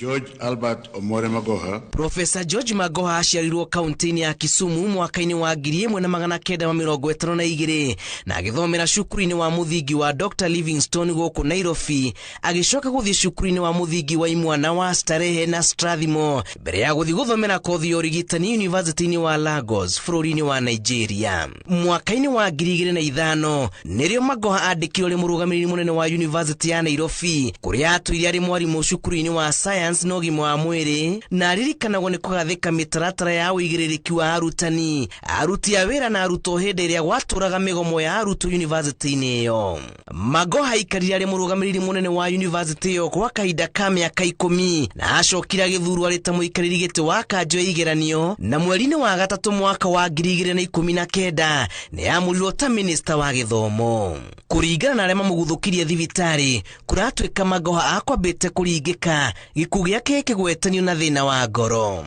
George Albert Omore Magoha. Profesa George Magoha aciarirwo kaunti-inĩ ya Kisumu mwaka-inĩ wa 1952 na agĩthomera cukuru-inĩ wa mũthingi wa Dr. Livingstone gũkũ Nairobi, agĩcoka gũthiĩ cukuru-inĩ wa mũthingi wa imwana wa Starehe na Strathmore mbere ya gũthiĩ gũthomera kothi ya ũrigitani University-inĩ wa Lagos bũrũri-inĩ wa Nigeria. Mwaka-inĩ wa 2005 nĩrĩo Magoha andĩkirwo arĩ mũrũgamĩrĩri mũnene wa University ya Nairobi, kũrĩa atũire arĩ mwarimũ cukuru-inĩ wa science na ũgima wa mwĩrĩ, na aririkanagwo nĩ kũgathĩka mĩtaratara ya ũigĩrĩrĩki wa arutani, aruti a wĩra na arutwo hĩndĩ ĩrĩa gwatũraga mĩgomo ya arutwo yunivasĩtĩ-inĩ ĩyo. Magoha aikarire arĩ mũrũgamĩrĩri mũnene wa yunivasĩtĩ ĩyo kwa kahinda ka mĩaka 10 na acokire agĩthurwo arĩ ta mũikarĩri gĩtĩ wa kanjũ ya igeranio, na mweri-inĩ wa gatatũ mwaka wa 2019 nĩ amũrirwo ta minista wa gĩthomo. Kũringana na arĩa mamũguthũkirie thibitarĩ, kũratuĩka Magoha akwambĩte kũringĩka, gĩkuũ gĩake gĩkĩgwetanio na thĩna wa ngoro.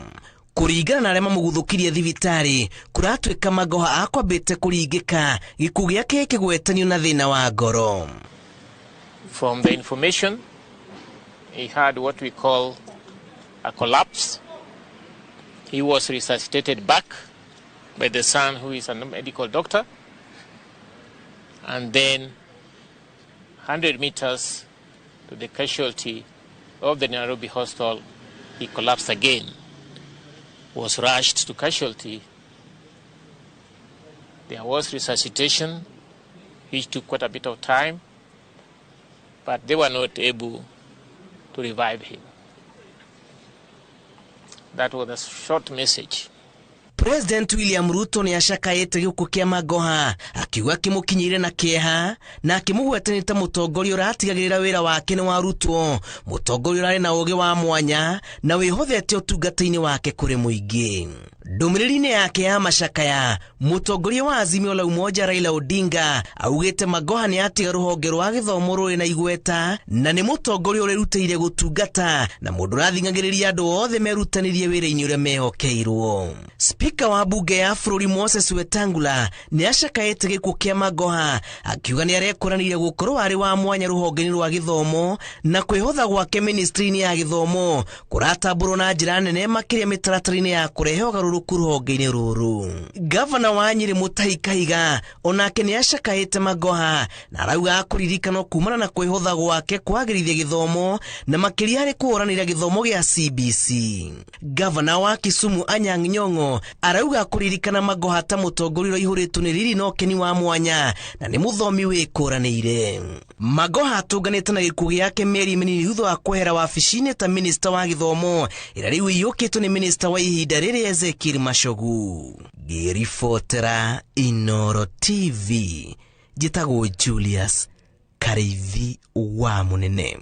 Kũringana na arĩa mamũguthũkirie thibitarĩ, kũratuĩka Magoha akwambĩte kũringĩka, gĩkuũ gĩake gĩkĩgwetanio na thĩna wa ngoro. From the information, he had what we call a collapse. He was resuscitated back by the son, who is a medical doctor, and then 100 meters to the casualty of the Nairobi Hospital, he collapsed again, was rushed to casualty. There was resuscitation, which took quite a bit of time, but they were not able to revive him. That was a short message. President William Ruto nĩ acakaĩte gĩkuũ kĩa Magoha, akiuga kĩmũkinyĩire na kĩeha na akĩmũgwetania ta mũtongoria ũratigagĩrĩra wĩra wake nĩ warutwo, mũtongoria ũrarĩ na ũũgĩ wa mwanya na wĩhothete ũtungata-inĩ wake kũrĩ mũingĩ. Ndũmĩrĩri-inĩ yake ya macakaya, mũtongoria wa Azimio la Umoja Raila Odinga augĩte Magoha nĩ atiga rũhonge rwa gĩthomo rũrĩ na igweta na nĩ mũtongoria ũrĩrutĩire gũtungata na mũndũ ũrathing'agĩrĩria andũ othe merutanĩrie wĩra-inĩ ũrĩa mehokeirwo. Spika wa bunge ya bũrũri Moses Wetangula nĩ acakaĩte gĩkuũ kĩa Magoha, akiuga nĩ arekũranĩire gũkorwo arĩ wa mwanya rũhonge-inĩ rwa gĩthomo na kwĩhotha gwake ministry-inĩ ya gĩthomo kũratambũrwo na njĩra nene makĩria mĩtaratara-inĩ ya kũrehe ũgarũrũku rũhonge-inĩ rũrũ. Gavana wa Nyĩrĩ Mutahi Kahiga onake nĩ acakaĩte Magoha na arauga akũririkanwo kumana na kwĩhotha gwake kwagĩrithia gĩthomo na makĩria harĩ kũhũranĩra gĩthomo gĩa CBC. Gavana wa Kisumu Anyang' Nyong'o arauga kũririkana Magoha ta mũtongoria ũraihũrĩtwo nĩ riri na ũkeni wa mwanya na nĩ mũthomi wĩkũranĩire. Magoha atũnganĩte na gĩkuũ gĩake mĩeri mĩnini thutha wa kwehera wabici-inĩ ta minista wa gĩthomo ĩrĩa rĩu ĩiyũkĩtwo nĩ minista wa ihinda rĩrĩ Ezekiel Machogu. Ngĩribotera Inooro TV, njĩtagwo Julius Karĩithi wa Mũnene.